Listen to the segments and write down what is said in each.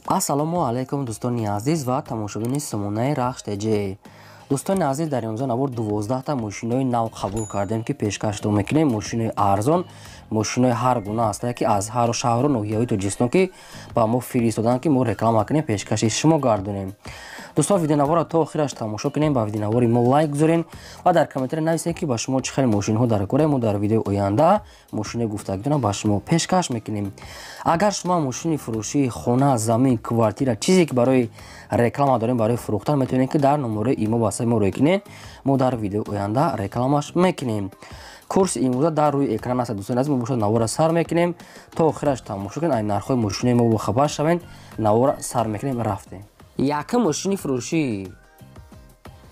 Ассалому алайкум, дӯстони азиз ва тамошобини сомонаи Рахш ТЖ. Дӯстони азиз, дар имрӯза навор 12 та мошинои нав қабул кардем, ки пешкаштон мекунем. Мошинои арзон, мошинои ҳар гуна ҳастанд, ки аз ҳар шаҳру ноҳияҳои Тоҷикистон ки ба мо фиристоданд, ки мо реклама кунем, пешкаши шумо гардонем. Дӯстон, видеонаворро то охираш тамошо кунем, ба видеонавори мо лайк гузорен ва дар комментария нависед, ки ба шумо чӣ хел мошинҳо дар кора. Мо дар видеои оянда мошинои гуфтагитонро ба шумо пешкаш мекунем. Агар шумо мошини фурӯшии хона, замин, квартира, чизе ки барои реклама дорем, барои фурӯхтан, метавонед, ки дар номерои имо васаи мо рӯй кунед. Мо дар видеои оянда рекламаш мекунем. Курси имрӯза дар рӯи экран аст. Дӯстони азиз, мо бошад навора сар мекунем, то охираш тамошо кунед, ай нархҳои мошинои мо бохабар шавед. Навора сар мекунем, рафтем. Якум мошини фурӯшӣ,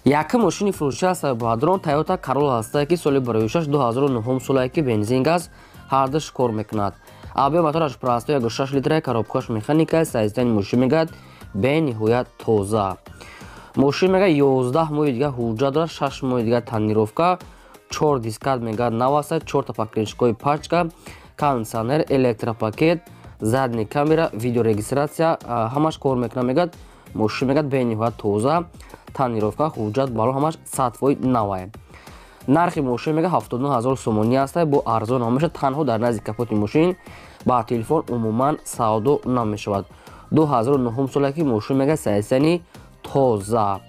якум мошини фурӯшӣ аст, бадрон, Toyota Corolla ҳастае, ки соли 2006, 2009 солае, ки бензин, газ ҳардуш кор мекунад. Объём мотораш простой 1,6 литра, коробкаш механика. Состояние мошин мегӯяд бениҳоят тоза. Мошин мега 11 моҳи дига ҳуҷҷат дорад, 6 моҳи дига тонировка, чор диска мегӯяд нав аст, чорта покрышкаҳои пачка, кондиционер, электропакет, задний камера, видеорегистрация ҳамаш кор мекунад. Мегӯяд мошин мегӯяд бениҳоят тоза, тонировка, ҳуҷҷат бало ҳамаш 100% навае. Нархи мошин мега 79 000 сомонӣ аст, бо арзон намешавад. Танҳо дар назди капоти мошин, ба телефон умуман савдо намешавад. 2009 соле ки мошин мега состояние тоза,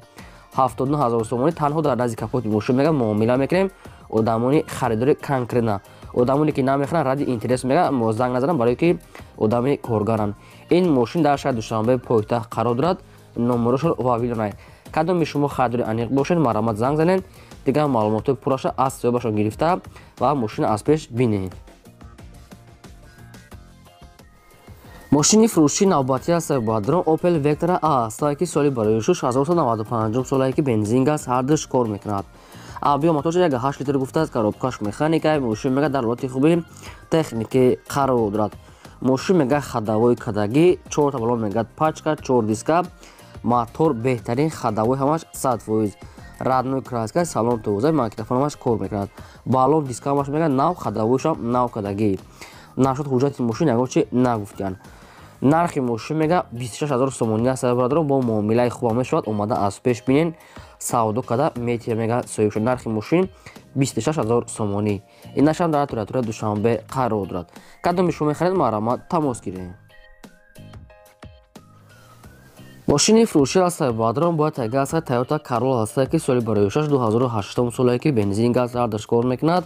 79 000 сомонӣ, танҳо дар назди капоти мошин мега муомила мекунем. Одамони харидори конкретно, одамоне ки намехӯранд, ради интерес мега занг назананд, барое ки одами коргаранд. Ин мошин дар шаҳри Душанбе, пойтахт қарор дорад. Номерошон вавилонай. Кадоми шумо харидори аниқ бошед, марҳамат, занг занед, дигар маълумотҳои пурраша аз соҳибашон гирифта ва мошина аз пеш бинед. Мошини фурӯшии навбатӣ аст, бадрон, Opel Vectra A ҳастае, ки соли барои 1995 солае, ки бензин, газ ҳардуш кор мекунад. Объём мотораш 1,8 литр гуфтааст, коробкаш механика. Мошин мега дар ҳолати хуби техникӣ қарор дорад. Мошин мега ходовой кадагӣ, чорта балон мегӯяд пачка, чор диска, мотор беҳтарин, ходовой ҳамаш 100%, родной краска, салон тоза, магнитофон ҳамаш кор мекунад, балон диска ҳамаш мега нав, ходовойшам нав кадагӣ. Нашуд ҳуҷҷати мошин ягон чи нагуфтиянд. Нархи мошин мега 26 000 сомонӣ аст, бародарон, бо муомилаи хуба мешавад. Омада аз пеш бинен, савдо када метия, мега соҳиб шуд. Нархи мошин 26 000 сомонӣ. Инашам дар территорияи Душанбе қарор дорад. Кадоми шумо мехаред, марҳамат, тамос гиред. Мошини фурӯшӣ аст, бадрон, бояд тайга аст, Toyota Corolla ҳастае, ки соли 2006, 2008 солае, ки бензин, газ ҳардуш кор мекунад.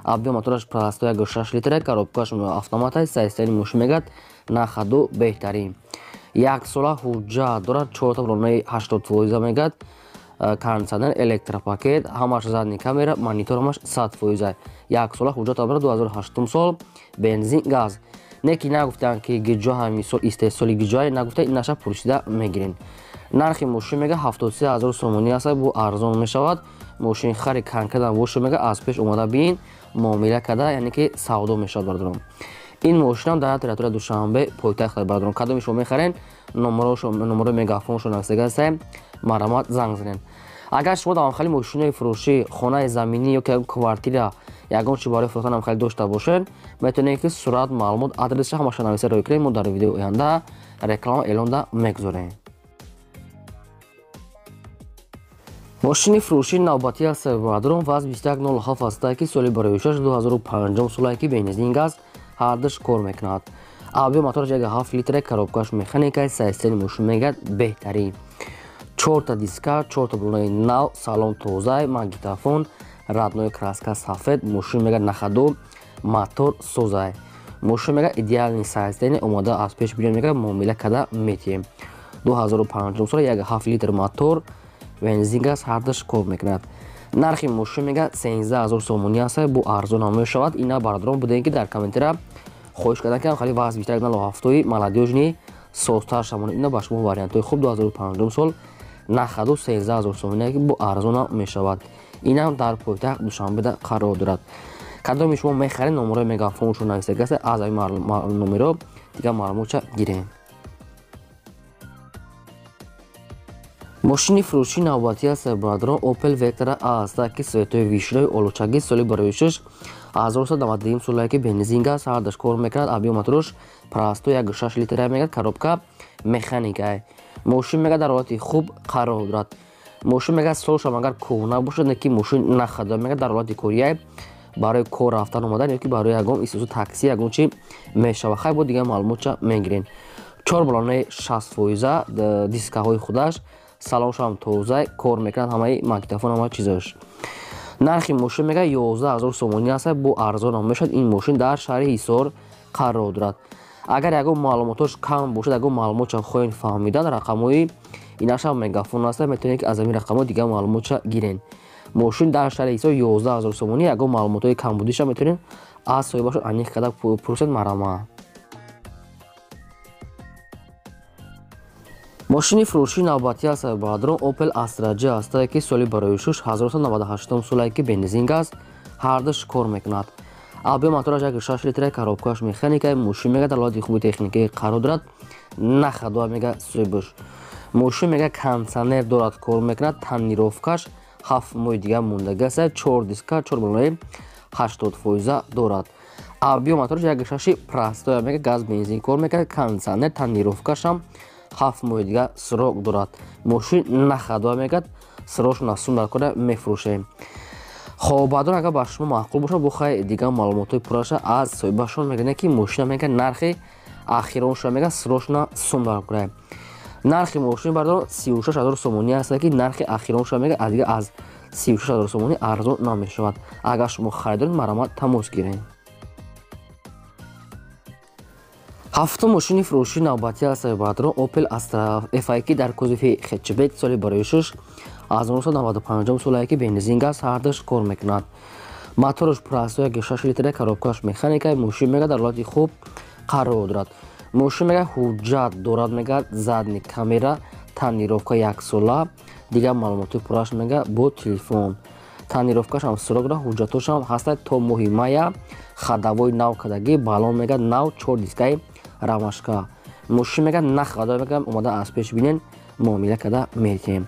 Объём мотораш простой 1,6 литра, коробкаш автомат. Состояние мошин мегӯяд на ходу беҳтарин, як сола ҳуҷҷат дорад, чорта балонаи 80% мегӯяд, кондиционер, электропакет ҳамаш, задний камера, монитор ҳамаш 100%, як сола ҳуҷҷат дорад, 2008 сол, бензин, газ. Не ки нагуфтанд, ки гиҷо ҳами сол истеҳсоли гиҷое нагуфта, инаша пурсида мегирем. Нархи мошин мега 73 000 сомонӣ аст, бо арзон мешавад. Мошин хари конкретно боша, мега аз пеш омада бин, муомила карда, яъне ки савдо мешавад, бародарон. Ин мошинам дар территорияи Душанбе, пойтахт, бародарон. Кадоми шумо мехарен, номерои мегафоншон нависдагаста, марҳамат, занг занед. Агар шумо дар хали мошинои фурӯшӣ, хонаи заминӣ ё ки квартира, ягон чи барои фурӯхтан хали дошта бошед, метавонед, ки сурат, маълумот, адреса ҳамаша нависа рӯй кунед. Мо дар видеои оянда реклама эълонда мегузорем. Мошини фурӯшии навбатӣ аст, бародарон, ВАЗ 2107 ҳастае, ки соли 2006, 2005 солае, ки бензин, газ ҳардуш кор мекунад. Объём мотораш 1,7 литра, коробкаш механика. Состояние мошин мегӯяд беҳтарин, чорта диска, чорта балонаи нав, салон тоза, магнитофон, родной краска сафед. Мошин мега на ходу, мотор созай. Мошин мега идеальный состояние. Омода аз пеш бинем, мега муомила карда метиҳем. 2005 сола, 1,7 литр мотор, бензин, газ ҳардуш кор мекунад. Нархи мошин мега 13 000 сомонӣ аст, бо арзон ҳам мешавад. Ина бародарон будем, ки дар комментария хоҳиш карданд, ки хали ВАЗ 2107 молодёжный созтар шаванд. Ина ба шумо вариантҳои хуб, 2005 сол, на ходу, 13 000 сомонӣ, ки бо арзон мешавад. Инам дар пойтахт Душанбеда қарор дорад. Кадоми шумо мехаред, номерои мегафоншон нависдагаст, аз ҳамин номеро дигар маълумотша гирем. Мошини фурӯшии навбатӣ аст, бародарон, Opel Vectra A ҳаста, ки цветои вишнои олучагӣ, соли 2006, 1992 солае, ки бензин, газ ҳардуш кор мекунад. Объём мотораш простой 1,6 литра мегӯяд, коробка механика. Мошин мега дар ҳолати хуб қарор дорад. Мошин мега солшам агар кӯҳна бошад, не ки мошин нахадо мега дар ҳолати кория барои кор рафтан омадан ё ки барои ягон исусу такси ягон чи мешава. Хай бо дигар маълумотча мегирем. 4 балонаи 60% дискаҳои худаш, салоншам тоза, кор мекунад ҳамаи магнитофон, ҳама чизош. Нархи мошин мега 11000 сомонӣ аст, бо арзон мешавад. Ин мошин дар шаҳри Ҳисор қарор дорад. Агар ягон маълумотош кам бошад, ягон маълумотча хоҳед фаҳмидан, рақамҳои инашам мегафон аст, метавонед ки аз ҳамин рақамҳо дигар маълумотча гирен. Мошин дар шаҳри Ҳисор 11000 сомонӣ, ягон маълумотҳои камбудиша метавонед аз соҳибашон аниқ карда пурсед марама. Мошини фурӯшии навбатӣ аст бародарон Opel Astra J аст, ки соли барои 1998 соле ки бензин аст, ҳардуш кор мекунад. Объем мотораш 1.6 литра, коробкаш механика, мошин мега дар ҳолати хуби техникӣ қарор дорад, нахадоа мега соҳибаш. Мошин мега кондиционер дорад, кор мекунад, тонировкаш 7 моҳи дигар мондагӣ аст, 4 диска, 4 балонаи 80% дорад. Объем мотораш 1.6 простой мега газ бензин кор мекунад, кондиционер, тонировкаш ҳам 7 моҳи дигар срок дорад. Мошин нахадоа мегӯяд, срокш насум дар кора мефурӯшем. Хоб баъдон агар ба шумо маъқул бошад, бо хай дигар маълумотҳои пурраша аз соҳибашон мегӯянд, ки мошина мега нархи ахиронша мега срочно сум дар кора. Нархи мошин бардор 36000 сомонӣ аст, ки нархи ахиронша мега аз дигар аз 36000 сомонӣ арзон намешавад. Агар шумо харидоред, марҳамат тамос гиред. Ҳафтум мошини фурӯшии навбатӣ аст бародарон Opel Astra F ки дар кузови хэтчбек соли барои 1995 соле ки бензин аст, ҳардуш кор мекунад. Мотораш простой 1.6 литра, коробкаш механика, мошин мега дар ҳолати хуб қарор дорад. Мошин мега ҳуҷҷат дорад, мега задний камера, тонировка 1 сола, дигар маълумоти пурраш мега бо телефон. Тонировкаш ҳам срок дорад, ҳуҷҷатош ҳам ҳастад то моҳи мая, ходовой нав кардагӣ, балон мега нав, 4 дискаи рамашка. Мошин мега нахадо мега омада аз пеш бинен, муомила карда метиҳем.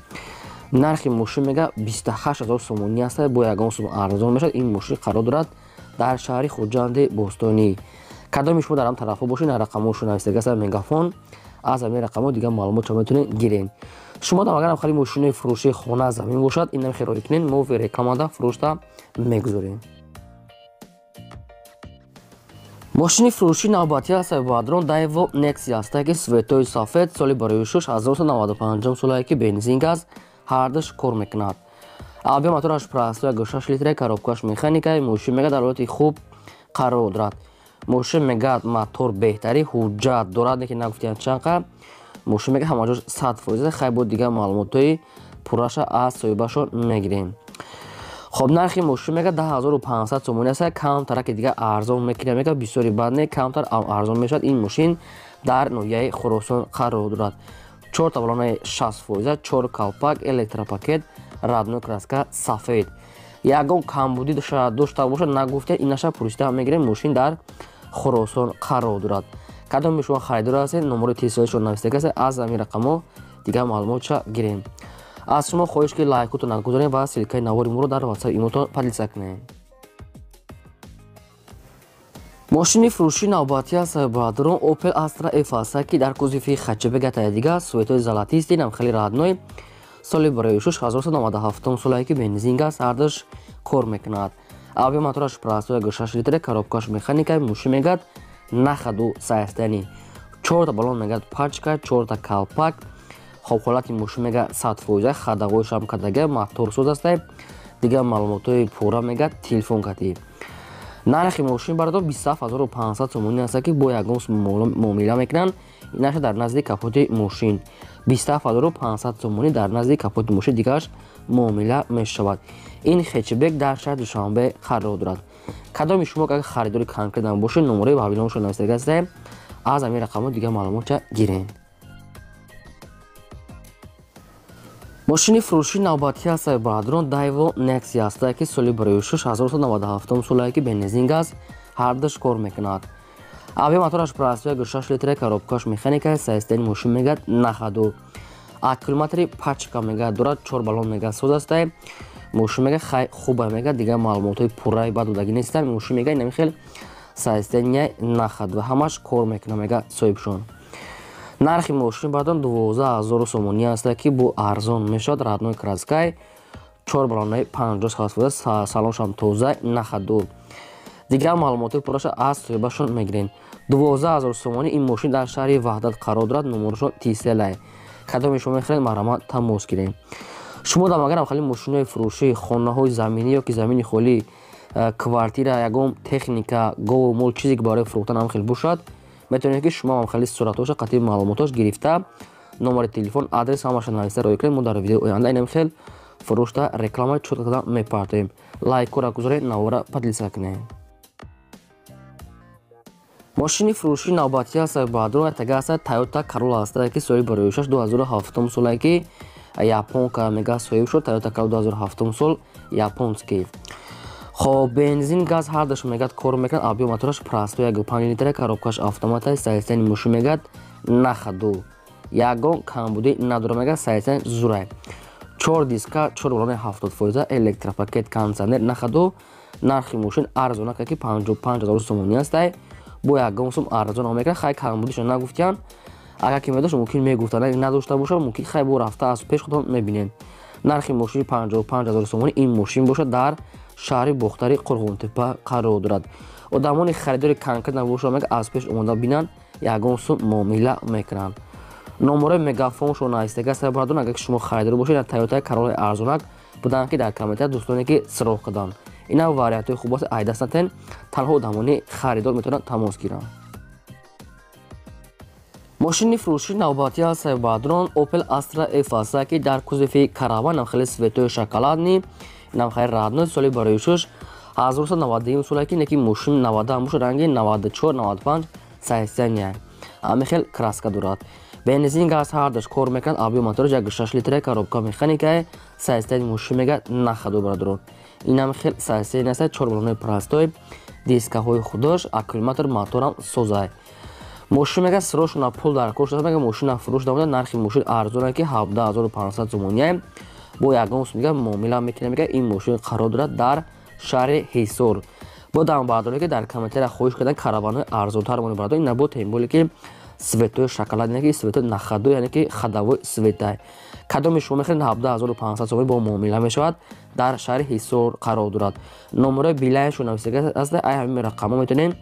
Нархи мошин мега 28000 сомонӣ аст, бо ягон сум арзон мешавад. Ин мошин қарор дорад дар шаҳри Хуҷанди Бостонӣ. Кадоми шумо дар ҳам тарафҳо бошед, рақамҳошо навистага аст мегафон, аз ҳамин рақамҳо дигар маълумотро метавонед гиред. Шумо дам агарам хари мошинои фурӯшии хона замин бошад, инам хел кунед, мо рекламада фурӯшта мегузорем. Мошини фурӯшии навбатӣ аст бародарон Daewoo Nexia аст, ки светои сафед соли барои 1995 соле ки бензин аст, ҳардуш кор мекунад. Объем мотораш простой 1.6 литра, коробкаш механика, мошин мега дар ҳолати хуб қарор дорад. Мошин мега мотор беҳтарӣ, ҳуҷҷат дорад, лекин нагуфтиям чанд. Мошин мега ҳамаҷош 100%, хай бо дигар маълумотҳои пурраша аз соҳибашон мегирем. Хоб нархи мошин мега 10500 сомонӣ аст, камтар ки дигар арзон мекунад, мега бисёри бад не, камтар арзон мешавад. Ин мошин дар ноҳияи Хуросон қарор дорад. 4 балонаи 60%, 4 калпак, электропакет, родной краска сафед. Ягон камбудӣ дошта бошад, нагуфтед, инаша пурсида мегирем. Мошин дар Хуросон қарор дорад. Кадоми шумо харидор ҳастед, номери телефонашон навистага аст, аз ҳамин рақамҳо дигар маълумотша гирем. Аз шумо хоҳиш ки лайкотон нагузорем ва ссилкаи навори моро дар WhatsApp имотон поделиться кунем. Мошини фурӯшии навбатӣ аст бародарон Opel Astra F аст, ки дар кузови хэтчбек атая дигар светои золотистый, нам хеле родной, соли барои 1997 соле ки бензин аст, ҳардуш кор мекунад. Объем мотораш простой 1.6 литра, коробкаш механика, мошин мегӯяд нахаду состояние. 4 баллон мегӯяд пачка, 4 калпак. Хоб ҳолати мошин мега 100%, ходовойш ҳам кардага, мотор соз аст, дигар маълумотҳои пурра мегӯяд телефон катӣ. Нархи мошин бародор 27500 сомонӣ аст, ки бо ягон сум муомила мекунанд. Инаша дар назди капоти мошин 27500 сомонӣ дар назди капоти мошин дигараш муомила мешавад. Ин хэтчбек дар шаҳри Душанбе қарор дорад. Кадоми шумо агар харидори конкретно бошед, номерои ҳавилонашон навистага аст, аз ҳамин рақамҳо дигар маълумотча гиред. Мошини фурӯшии навбатӣ аст бародарон Daewoo Nexia аст, ки соли барои 1997 соле ки бензин аст, ҳардуш кор мекунад. Объем мотораш простой 1.6 литра, коробкаш механика, состояние мошин мегӯяд нахаду. Аккумулятори пачка мегӯяд дорад, 4 баллон мегӯяд соз аст. Мошин мегӯяд хай хуба мегӯяд, дигар маълумотҳои пурраи бад додагӣ нестам. Мошин мегӯяд инам хел состояние нахаду, ҳамаш кор мекунад мегӯяд соҳибшон. Нархи мошин баъдан 12 000 сомонӣ аст, ки бо арзон мешавад. Родной краскай, 4 баллонаи 50%, салоншам тоза, на ходу. Дигар маълумоти пурраша аз соҳибашон мегирем. 12 000 сомонӣ. Ин мошин дар шаҳри Ваҳдат қарор дорад, номерашон Тиселай. Кадоме шумо мехоҳед, марҳамат, тамос гирем. Шумо дар магарам хали мошинои фурӯшӣ, хонаҳои заминӣ ё ки замини холӣ, квартира, ягон техника, гову мол, чизе ки барои фурӯхтан ҳам хел бошад, метавонед, ки шумо ҳам хали суратҳоша қатъи маълумотош гирифта, номери телефон, адрес, ҳамаша нависта роӣ кунед. Мо дар видеои оянда инам хел фурӯшта рекламаи чётко карда мепартоем. Лайкора гузоред, навора поделиться кунед. Мошини фурӯшии навбатӣ аст, баъдро тага аст, Тойота Карола аст, ки соли барои 2007 солае, ки японка мега соҳиб шуд. Тойота Карола 2007 сол, японский. Хоб, бензин, газ ҳардаш мегад кор мекунад. Объём мотораш простой, 1,5 литра, коробкаш автомата. Состояние мошин мегад на ходу, ягон камбудӣ надора, мегад состояние зурай. Чор диска, чор баллони 70%, электропакет, кондиционер, на ходу. Нархи мошин арзонака, ки 55 000 сомонӣ астай, бо ягон сум арзон мекунад. Хай, камбудиша нагуфтиян. Агар ки медошт, мумкин мегуфтанд, надошта бошад, мумкин. Хай, бо рафта аз пеш худон мебинед. Нархи мошини 55 000 сомонӣ. Ин мошин бошад, дар шаҳри Бохтари Қурғонтепа қарор дорад. Одамони харидори конкретно бошад, мега аз пеш омода бинанд, ягон сум муомила мекунанд. Номерои мегафоншо навистага сабардон. Агар ки шумо харидор бошед, Тойота Каролаи арзонак буданд, ки дар комментария дӯстоне ки сироғ карданд. Ина вариантҳои хуб аст, айдаст натен. Танҳо одамони харидор метавонанд тамос гиранд. Мошини фурӯшии навбатӣ аст, баъдрон, Opel Astra F аст, ки дар кузови караван, нам хеле цветои шоколадный, нам хеле родной. Соли барои шуш 1991 соле, ки неки мошин 90 бошад, ранги 94, 95 состояние, ҳами хел краска дорад. Бензин, газ ҳардаш кор мекунад. Объём мотораш 1,6 литра, коробка механикае. Состояние мошин мегӯяд на ходу, бародарон, инам хел состояние аст. Чор баллонаи простой, дискаҳои худош, аккумулятор, моторам созай. Мошин мега сирошона пул дар кор шуда, мега мошина фурӯш дамода. Нархи мошин арзона, ки 17 500 сомоние, бо ягон сум дига муомила мекунад. Мега ин мошин қарор дорад дар шаҳри Ҳисор. Бо дам бардоре, ки дар комментария хоҳиш кардан караванҳои арзонтар мони, бардор, ин набо темболе ки цветои шоколад, яъне ки цветои на ходу, яъне ки ходовой цветай. Кадоми шумо мехоҳед, 17 500 сомонӣ бо муомила мешавад. Дар шаҳри Ҳисор қарор дорад. Номерои Билайншо нависага аст. Ай ҳамин рақамҳо метавонем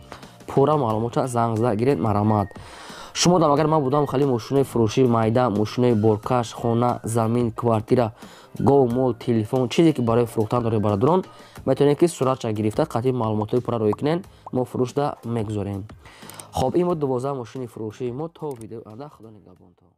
пурра маълумотша занг зада гиред, марҳамат. Шумо дам агар ман будам хали мошинои фурӯшии майда, мошинои боркаш, хона, замин, квартира, гов, мол, телефон, чизе ки барои фурӯхтан доред, бародарон, метавонед, ки суратша гирифта, қатъи маълумотҳои пурра роӣ кунед, мо фурӯшда мегузорем. Хоб, ин буд 12 мошини фурӯшии мо. То видеои оянда, Худо нигаҳбонтон.